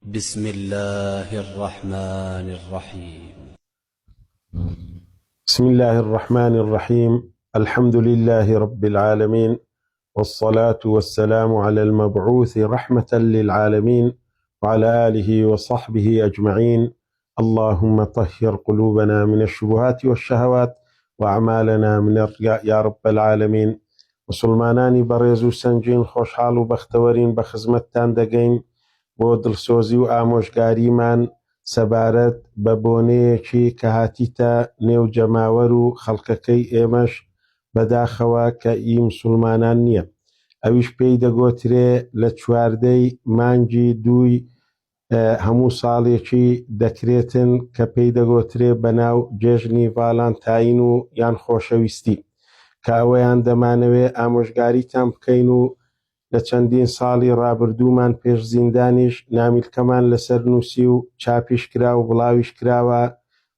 بسم اللە الرحمن الرحیم. بسم اللە الرحمن الرحیم الحمد للە رب العالمین والصلاة والسلام علی المبعوث رحمة للعالمین وعلی آله وصحبه اجمعین اللهم طهر قلوبنا من الشبهات والشهوات وأعمالنا من الرياء یا رب العالمین مسوڵمانانی بەڕێز و سەنگین خۆشحاڵ و بەختەوەرین بە خزمەتتان دەگەین بۆ دڵسۆزی و ئامۆژگاریمان سەبارەت بە بۆنەیەکی کە هاتیتە نێو جەماوەر و خەڵکەکەی ئێمەش بەداخەوە کە ئی مسوڵمانان نیە ئەویش پێی دەگۆترێ لە چواردەی مانگی دووی هەموو ساڵێکی دەکرێتن کە پێی دەگۆترێ بەناو جێژنی ڤالانتاین و یان خۆشەویستی کە ئەوەیان دەمانەوێ ئامۆژگاریتان بکەین و لە چەندین ساڵی ڕابردوومان پێش زیندانیش نامیلکەمان لەسەر نووسی و چاپیش کرا و بڵاویش کراوە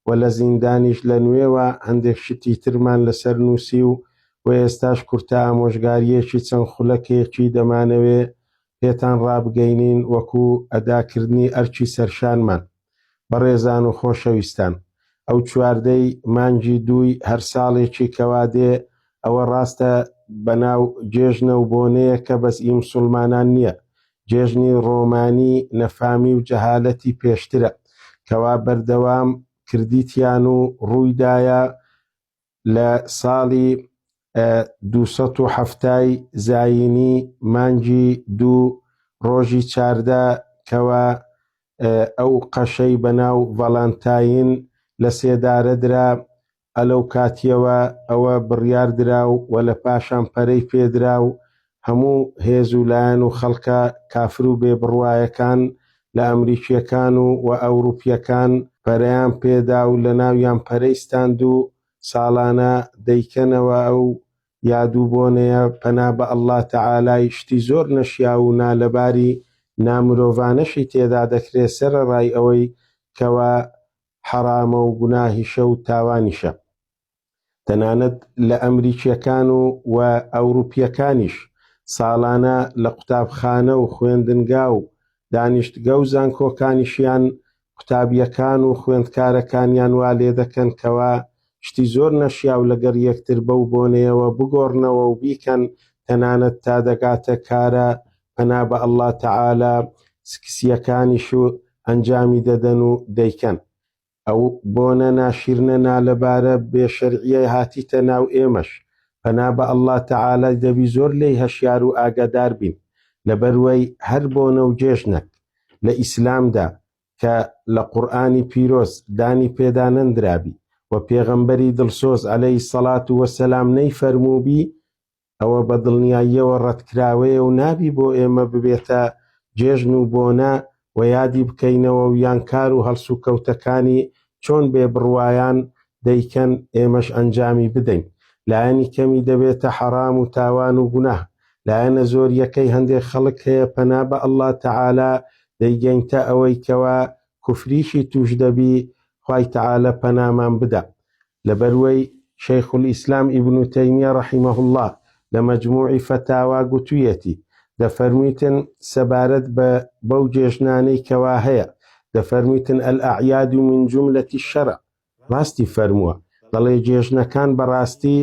و لە زیندانیش لە نوێوە هەندێک شتی ترمان لەسەر نووسی و و ئێستاش کورتە ئامۆژگارییەکی چەند خولەکێکی دەمانەوێ پێتان ڕابگەینین وەکو ئەداکردنی ئەرکی سەرشانمان. بەڕێزان و خۆشەویستان ئەو چواردەی مانگی دووی هەر ساڵێکی کەوا دێ ئەوە ڕاستە بەناو جێژنە و بۆنەیەکە بەس ئی مسوڵمانان نیە جێژنی ڕۆمانی نەفامی و جەهالەتی پێشترە کەوا بەردەوام کردیتیان و ڕوویدایە لە ساڵی 270 ی زایینی مانگی دوو ڕۆژی 14 کەوا ئەو قەشەی بەناو ڤالانتاین لە سێدارە درا ئەلەو کاتیەوە ئەوە بڕیار درا و لە پاشان پەرەی پێدرا و هەموو هێز و لایەن و خەڵکە کافر و بێ بڕوایەکان لە ئەمریکیەکان و و ئەوروپیەکان پەرەیان پێدا و لە ناویان پەرەی ستاند و ساڵانە دەیکەنەوە ئەو یاد و بۆنەیە پەنا بە اللە تەعالای شتی زۆر نەشیاو و نالەباری نامرۆڤانەشی تێدا دەکرێ سەرەڕای ئەوەی کەوا حەڕامە و گوناهیشە و تاوانیشە. تەنانەت لە ئەمریکیەکان و و ئەوروپیەکانیش ساڵانە لە قوتابخانە و خوێندنگا و دانیشتگە و زانکۆکانیشیان قوتابیەکان و خوێندکارەکانیان وا لێدەکەن کەوا شتی زۆر نەشیاو لەگەڵ یەکتر بەو بۆنەیەوە بگۆڕنەوە و بیکەن تەنانەت تا دەگاتە کارە پەنا بە اللە تعالی سکسیەکانیش و ئەنجامی دەدەن و دەیکەن. ئەو بۆنە ناشیرنە نالەبارە بێ شەرعیە هاتیتە ناو ئێمەش پەنا بە اللە تعالی دەبی زۆر لێی هەشیار و ئاگادار بین لەبەروەی هەر بۆنە و جێژنەک لە ئیسلامدا کە لە قورئانی پیرۆز دانی پێدا نەندرابی و پێغەمبەری دڵسۆز علیە الصلوە والسلام نەیفەرمووبی ئەوە بە دڵنیاییەوە ڕەتکراوەیە و نابی بۆ ئێمە ببێتە جێژن و بۆنە و یادی بکەینەوە و یان کار و هەڵسوکەوتەکانی چۆن بێ بڕوایان دەیکەن ئێمەش ئەنجامی بدەین لایەنی کەمی دەبێتە حەڕام و تاوان و گوناه لایەنە زۆریەکەی هەندێک خەڵک هەیە پەنا بە اللە تعالی دەیگەینتە ئەوەی کەوا کوفریشی توش دەبی خوای تعالی پەنامان بدا لەبەروەی شیخ الاسلام ابن تیمیە رحمە اللە لە مجموعی فتاوا گوتویەتی دەفەرمویتن سەبارەت بە بەو جێژنانەی کەوا هەیە دەفەرمویتن الاعیاد من جملە الشرع ڕاستی فەرمووە دەڵێ جێژنەکان بەڕاستی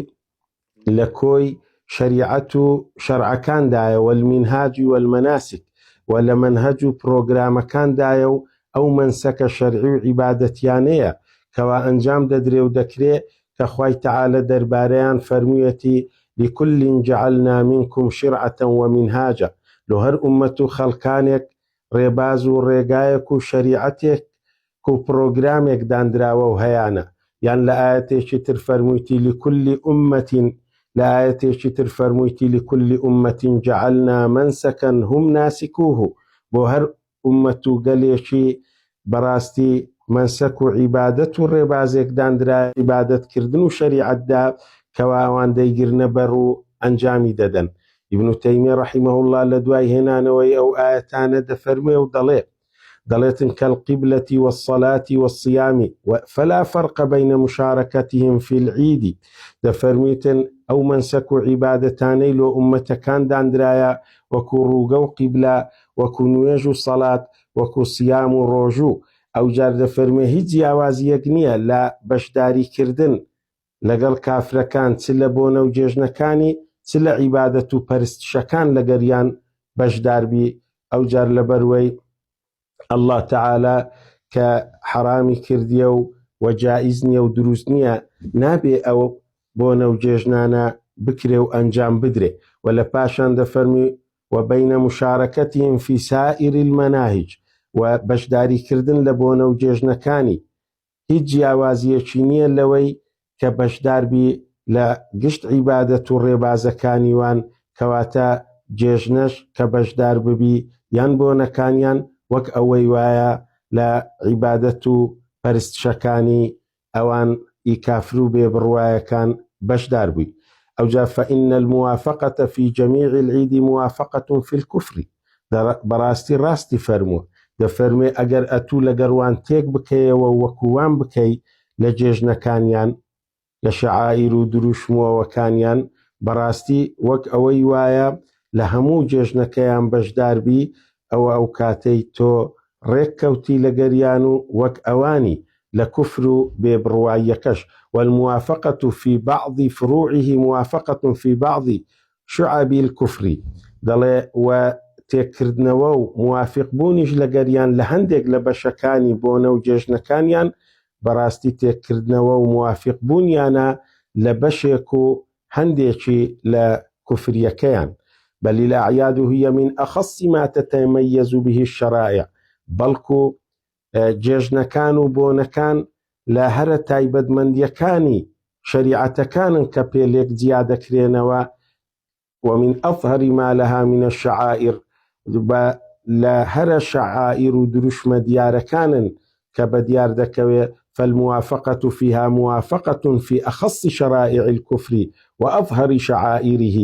لە کۆی شەریعەت و شەرعەکاندایە والمنهاج والمناسک و لە مەنهەج و پرۆگرامەکاندایە و ئەو مەنسەکە شەرعی و عیبادەتیانەیە کەوا ئەنجام دەدرێ و دەکرێ کە خوای تەعالە دەربارەیان فەرموویەتی لکل جعلنا منکم شرعە ومنهاجا لۆ هەر ئوممەت و خەڵکانێک ڕێباز و ڕێگایەک و شەریعەتێک و پڕۆگرامێک داندراوە و هەیانە، یان لە ئایەتێکی تر فەرموویتی لکل امە لە ئایەتێکی تر فەرموویتی لکل امە جعلنا منسکا هم ناسکوه بۆ هەر ئوممەت و گەلێکی بەڕاستی مەنسەک و عیبادەت و ڕێبازێک داندرا عیبادەت کردن و شەریعەتدا کەوا ئەوان دەیگرنە بەر و ئەنجامی دەدەن ابن تیمیە رحمە اللە لە دوای هێنانەوەی ئەو ئایەتانە دەفەرموێ و دەڵێ دەڵێتن کالقبلة والصلاة والصیام فلا فرق بین مشارکتهم فی العید دەفەرمویتن ئەو مەنسەک و عیبادەتانەی لۆ ئوممەتەکان داندرایە وەکو ڕووگە و قیبلە وەکو نوێژ و سەڵات. وەکو سیام و ڕۆژوو، ئەوجار دەفەرموێ هیچ جیاوازییەک نییە لە بەشداریکردن لەگەڵ کافرەکان چ لە بۆنە و جێژنەکانی چ لە عیبادەت و پەرستشەکان لەگەریان بەشداربی، ئەوجار لەبەروەی اللە تعالی کە حەرامی کردیە و و جائیز نیە و دروست نیە نابێ ئەو بۆنە و جێژنانە بکرێ و ئەنجام بدرێ و لە پاشان دەفەرمی وبین مشارکتهم فی سائر المناهج و بەشداری کردن لە بۆنە و جێژنەکانی هیچ جیاوازییەکی نییە لەوەی کە بەشداربی لە گشت عیبادەت و ڕێبازەکانی وان، کەواتە جێژنەش کە بەشدار ببی یان بۆنەکانیان وەک ئەوەی وایە لە عیبادەت و پەرستشەکانی ئەوان ی کافرو بێ بڕوایەکان بەشدار بووی. ئەوجا فإن الموافقة فی جمیع العید موافقة فی الکفر بەڕاستی ڕاستی فەرمووە، دەفەرموێ ئەگەر ئەتوو لەگەڵ وان تێک بکەیەوە و وەکو وان بکەی لە جێژنەکانیان، لە شەعائیر و دروشم و ئەوەکانیان، بەڕاستی وەک ئەوەی وایە لە هەموو جێژنەکەیان بەشدار بی، ئەوە ئەو کاتەی تۆ ڕێک کەوتی لەگەریان و وەک ئەوانی لە کوفر و بێ بڕواییەکەش، والموافقە فی بعض فروعه موافقە فی بعض شعب الکفر، دەڵێ، وە تێککردنەوە و موافق بوونیش لەگەریان لە هەندێک لە بەشەکانی بۆنە و جێژنەکانیان بەڕاستی تێککردنەوە و موافق بوونیانە لە بەشێک و هەندێکی لە کوفریەکەیان، بل الاعیاد هی من اخص ما تتمیز به الشرائع، بەڵکو جێژنەکان و بۆنەکان لە هەرە تایبەتمەندیەکانی شەریعەتەکانن کە پێ لێک جیا دەکرێنەوە، ومن اظهر ما لها من الشعائر، بە لە هەرە شەعائیر و دروشمە دیارەکانن کە بە دیار دەکەوێ، فالموافقە فیها موافقە فی اخص شرائع الکفر واظهر شعائره،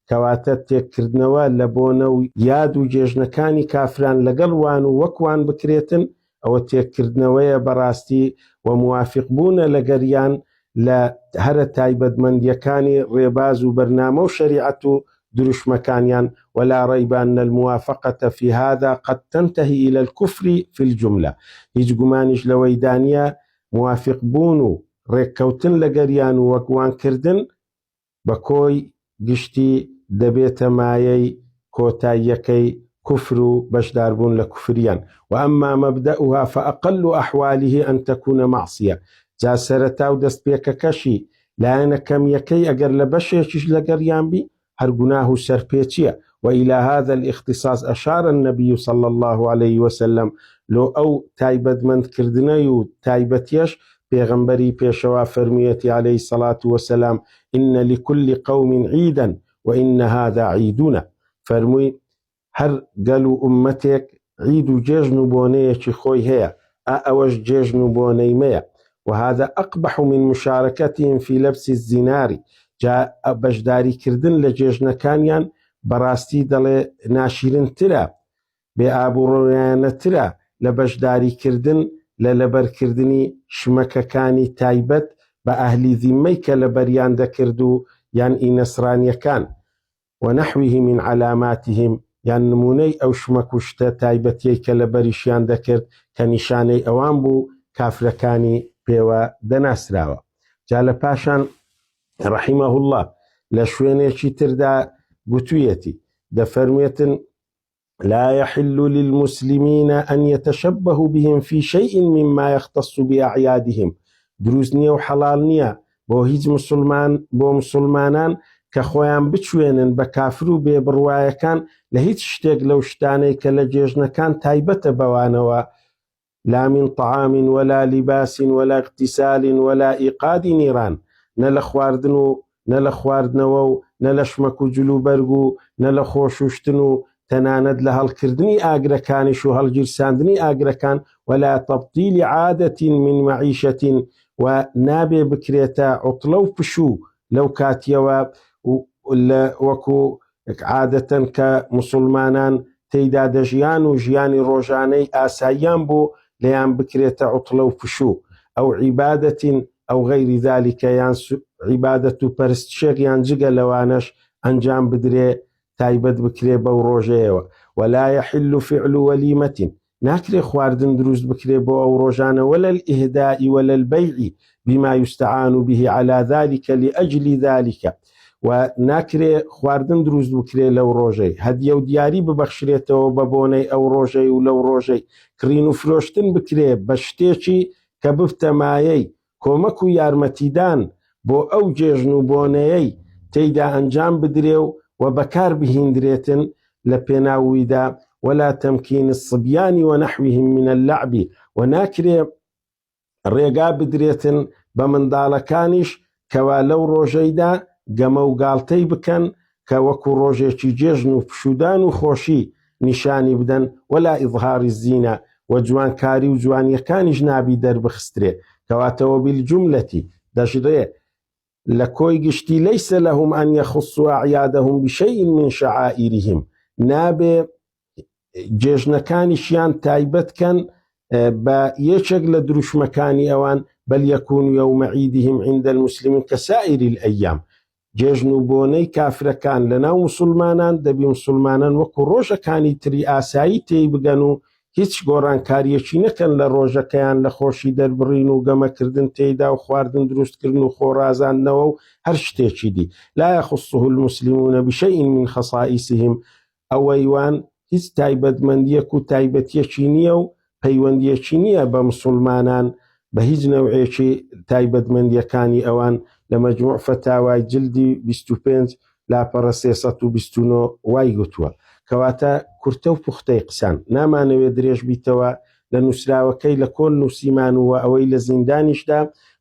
کەواتە تێککردنەوە لە بۆنە و یاد و جێژنەکانی کافران لەگەڵ وان و وەک وان بکرێتن ئەوە تێککردنەوەیە بەڕاستی و موافق بوونە لەگەریان لە هەرە تایبەتمەندیەکانی ڕێباز و بەرنامە و شەریعەت و دروشمەکانیان، ولا ریب ان الموافقە فی هذا قد تنتهی الی الکفر فی الجملە هیچ گومانیش لەوەیدا نیە موافق بوون و ڕێککەوتن لەگەریان و وەک وان کردن بە کۆی گشتی دەبێتە مایەی کۆتاییەکەی کوفر و بەشداربوون لە کوفریان، وأما مبدأها فأقل أحواله أن تكون معصیە، جا سەرەتا و دەستپێکەکەشی لایەنە کەمییەکەی ئەگەر لە بەشێکیش لەگەڵیان بی هەر گوناه و سەرپێچییە، وإلى هذا الاختصاص أشار النبی صلی اللە علیه وسلم، لۆ ئەو تایبەتمەندکردنەی و تایبەتیەش پێغەمبەری پێشەوا فەرموویەتی علیە الصلوە والسلام ان لکل قوم عیدا وان هذا عیدنا فەرمووی هەر گەل و ئوممەتێک عید و جێژن و بۆنەیەکی خۆی هەیە ئا ئەوەش جێژن و بۆنەی مەیە وهذا اقبح من مشارکتهم فی لبس الزنار جا بەشداری کردن لە جێژنەکانیان بەڕاستی دەڵێ ناشیرنترە بێ ئابوڕویانەترە لە بەشداریکردن لە لەبەرکردنی شمەکەکانی تایبەت بە ئەهلی زیممەی کە لەبەریان دەکرد و یان ئی نەسرانیەکان ونحوه من علاماتهم یان نمونەی ئەو شمەک و شتە تایبەتیەی کە لەبەریشیان دەکرد کە نیشانەی ئەوان بوو کافرەکانی پێوە دەناسراوە جا لە پاشان رحمه اللە لە شوێنێکی تردا گوتویەتی دەفەرموێتن لا يحل للمسلمين أن يتشبهوا بهم في شيء مما يختص بأعيادهم دروست نییە و حەڵال نییە بۆ هیچ مسلمان بۆ مسلمانان کە خۆیان بچوێنن بە کافر و بێ بڕوایەکان لە هیچ شتێک لەو شتانەی کە لە جێژنەکان تایبەتە بەوانەوە لا من طعام ولا لباس ولا اغتسال ولا ایقاد نیران، نە لە خواردن و نە لە خواردنەوە و نە لە شمەک و جلوبەرگ و نە لە خۆشوشتن و تەنانەت لە هەڵکردنی ئاگرەکانیش و هەڵگیرساندنی ئاگرەکان ولا تبطیل عادة من معیشة و نابێ بکرێتە عوتڵە و پشوو لەو کاتیەوە لە وەکو عادەتەن کە موسوڵمانان تێیدا دەژیان و ژیانی ڕۆژانەی ئاساییان بوو لێیان بکرێتە عوتڵە و پشوو ئەو عیبادەتین ئەو غەیری ذالیکە یان عیبادەت و پەرستشێک یان جگە لەوانەش ئەنجام بدرێ تایبەت بکرێ بەو ڕۆژەیەوە ولا یحل فعل ولیمە. ناکرێ خواردن دروست بکرێ بۆ ئەو ڕۆژانە ولا الإهداء ولا البيع بما يستعان به على ذلك لأجل ذلك و ناکرێ خواردن دروست بکرێ لەو ڕۆژەی هەدیە و دیاری ببەخشرێتەوە بە بۆنەی ئەو ڕۆژەی و لەو ڕۆژەی کڕین و فرۆشتن بکرێ بە شتێکی کە ببتە مایەی کۆمەک و یارمەتیدان بۆ ئەو جێژن و بۆنەیەی تێیدا ئەنجام بدرێ و و بەکار بهیندرێتن لە پێناو ویدا، ولا تمکین الصبیان ونحوهم من اللعب، و ناکرێ ڕێگا بدرێتن بە منداڵەکانیش کەوا لەو ڕۆژەیدا گەمە و گاڵتەی بکەن کە وەکو ڕۆژێکی جێژن و پشوودان و خۆشی نیشانی بدەن، ولا اظهار الزینە، وە جوانکاری و جوانیەکانیش نابی دەربخسترێ، کەواتە وبالجملە دەشڵێ لە کۆی گشتی ليس لهم ان يخصوا اعيادهم بشيء من شعائرهم نابێ جێژنەکانیشیان تایبەت کەن بە یەکێک لە دروشمەکانی ئەوان بل يكون يوم عيدهم عند المسلمين كسائر الأيام جێژن و بۆنەی کافرەکان لەناو موسوڵمانان دەبی موسوڵمانان وەکو ڕۆژەکانی تری ئاسایی تێی بگەن و هیچ گۆڕانکاریەکی نەکەن لە ڕۆژەکەیان لە خۆشی دەربڕین و گەمەکردن تێیدا و خواردن دروستکردن و خۆ ڕازاندنەوە و هەر شتێکی دی لا يخصه المسلمون بشيء من خصائصهم ئەوەی وان هیچ تایبەتمەندیەک و تایبەتیەکی نییە و پەیوەندیەکی نییە بە مسوڵمانان بە هیچ نەوعێکی تایبەتمەندیەکانی ئەوان لە مەجموع فەتاوای جلدی 25 لاپەڕە 329 وای گوتووە کەواتە کورتە و پوختەی قسان نامانەوێ درێژ بیتەوە لە نووسراوەکەی لە کۆن نووسیمان و ئەوەی لە زیندانیشدا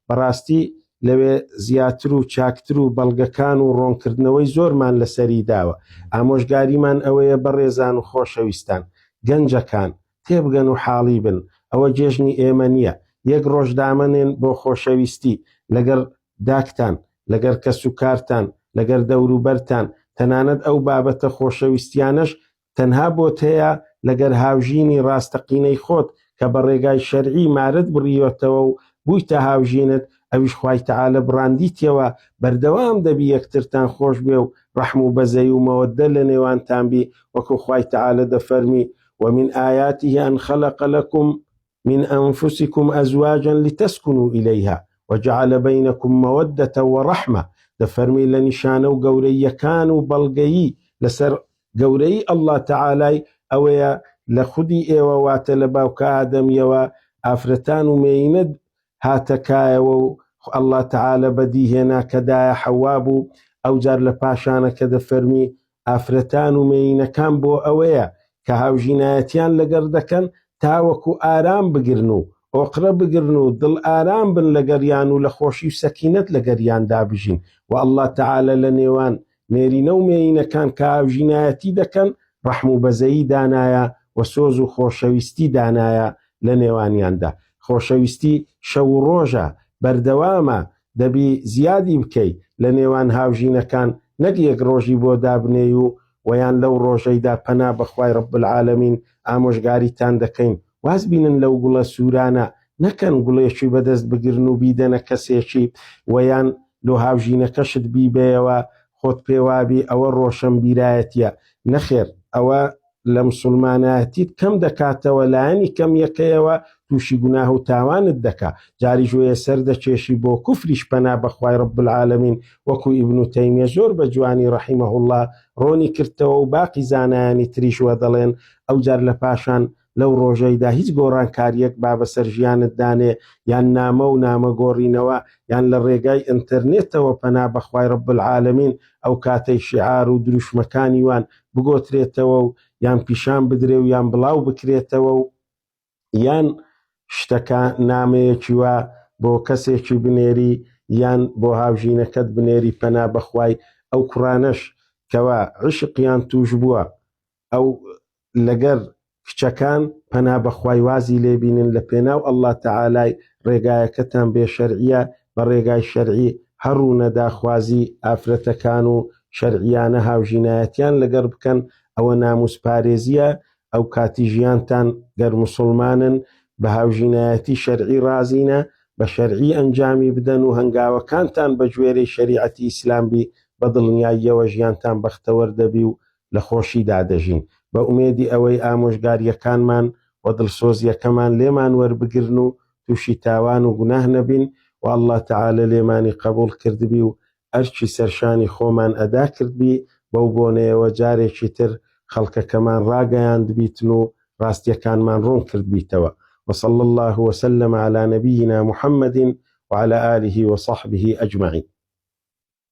بەڕاستی لەوێ زیاتر و چاکتر و بەڵگەکان و ڕۆنکردنەوەی زۆرمان لەسەری داوە. ئامۆژگاریمان ئەوەیە بەڕێزان و خۆشەویستان، گەنجەکان، تێبگەن و حاڵی بن، ئەوە جێژنی ئێمە نییە. یەک ڕۆژ دامەنێن بۆ خۆشەویستی لەگەڵ داکتان، لەگەڵ کەسوکارتان، لەگەڵ دەوروبەرتان، تەنانەت ئەو بابەتە خۆشەویستیانەش تەنها بۆت هەیە لەگەر هاوژینی ڕاستەقینەی خۆت کە بە ڕێگای شەرعی مارت بڕیوەتەوە و بوویتە هاوژینت ئەویش خوای تەعالە بڕاندیتیەوە بەردەوام دەبی یەکترتان خۆش بێ و ڕەحم و بەزەی و مەوەدە لە نێوانتان بی وەکو خوای تەعالە دەفەرمی ومن آیاته ان خلق لکم من انفسکم ازواجا لتسکنوا الیها وجعل بینکم مودة ورحمە دەفەرمی لە نیشانە و گەورەییەکان و بەڵگەیی لەسەر گەورەیی اللە تەعالای ئەوەیە لە خودی ئێوە واتە لە باوکە ئادەمیەوە ئافرەتان و مێینە هاتە کایەوە و اللە تەعالە بەدی هێنا کە دایە حەوا بوو ئەوجار لە پاشانە کە دەفەرمی ئافرەتان و مێینەکان بۆ ئەوەیە کە هاوژینایەتیان لەگەڕ دەکەن تاوەکو ئارام بگرن و ئۆقرە بگرن و دڵ ئارام بن لەگەریان و لە خۆشی و سەکینەت لەگەریاندا بژین و اللە تەعالە لە نێوان نێرینە و مێینەکان کە هاوژینایەتی دەکەن ڕەحم و بەزەیی دانایە و سۆز و خۆشەویستی دانایە لە نێوانیاندا خۆشەویستی شەو و ڕۆژە بەردەوامە دەبی زیادی بکەی لە نێوان هاوژینەکان نەک یەک ڕۆژی بۆ دابنێی و وەیان لەو ڕۆژەیدا پەنا بەخوای رب العالمین ئامۆژگاریتان دەکەین واز بینن لەو گوڵە سوورانە نەکەن گوڵێکی بەدەست بگرن و بیدەنە کەسێکی وەیان لۆ هاوژینەکەشت بیبەیەوە خۆت پێوابی ئەوە ڕۆشەنبیرایەتیە نەخێر ئەوە لە مسوڵمانایەتیت کەم دەکاتەوە لایەنی کەم یەکەیەوە توشی گوناه و تاوانت دەکا جاریش وەیە سەر دەکێشی بۆ کوفریش پەنا بەخوای رب العالمین وەکو ئیبن تەیمیە زۆر بە جوانی رحمە اللە ڕۆنی کردتەوە و باقی زانایانی تریش وە دەڵێن ئەوجار لە پاشان لەو ڕۆژەیدا هیچ گۆڕانکاریەک با بەسەر ژیانت دانێ یان نامە و نامە گۆڕینەوە یان لە ڕێگای ئینتەرنێتەوە پەنا بەخوای رب العالمین ئەو کاتەی شیعار و دروشمەکانی وان بگۆترێتەوە و یان پیشان بدرێ و یان بڵاو بکرێتەوە و یان شتەکە نامەیەکی وا بۆ کەسێکی بنێری یان بۆ هاوژینەکەت بنێری پەنا بەخوای ئەو کوڕانەش کەوا عشقیان توش بووە ئەو لەگەر کچەکان پەنا بەخوای وازی لێ بینن لە پێناو اللە تەعالای ڕێگایەکەتان بێ شەرعیە بە ڕێگای شەرعی هەڕوونە داخوازی ئافرەتەکان و شەرعیانە هاوژینایەتیان لەگەر بکەن ئەوە ناموس پارێزیە ئەو کاتی ژیانتان گەر موسوڵمانن بە هاوژینایەتی شەرعی ڕازینە بە شەرعی ئەنجامی بدەن و هەنگاوەکانتان بە گوێرەی شەریعەتی ئیسلام بی بە دڵنیاییەوە ژیانتان بەختەوەر دەبی و لە خۆشیدا دەژین. بە ئومێدی ئەوەی ئامۆژگارییەکانمان و دڵسۆزیەکەمان لێمان وەربگرن و تووشی تاوان و گوناه نەبین و اللە تعالی لێمانی قبوڵ کردبی و ئەرکی سەرشانی خۆمان ئەدا کردبی، بەو بۆنەیەوە جارێکی تر خەڵکەکەمان ڕاگەیاندبیتن و ڕاستیەکانمان ڕوون کردبیتەوە. وصلی اللە وسلم علی نبینا محمد وعلی آله وصحبه اجمعین.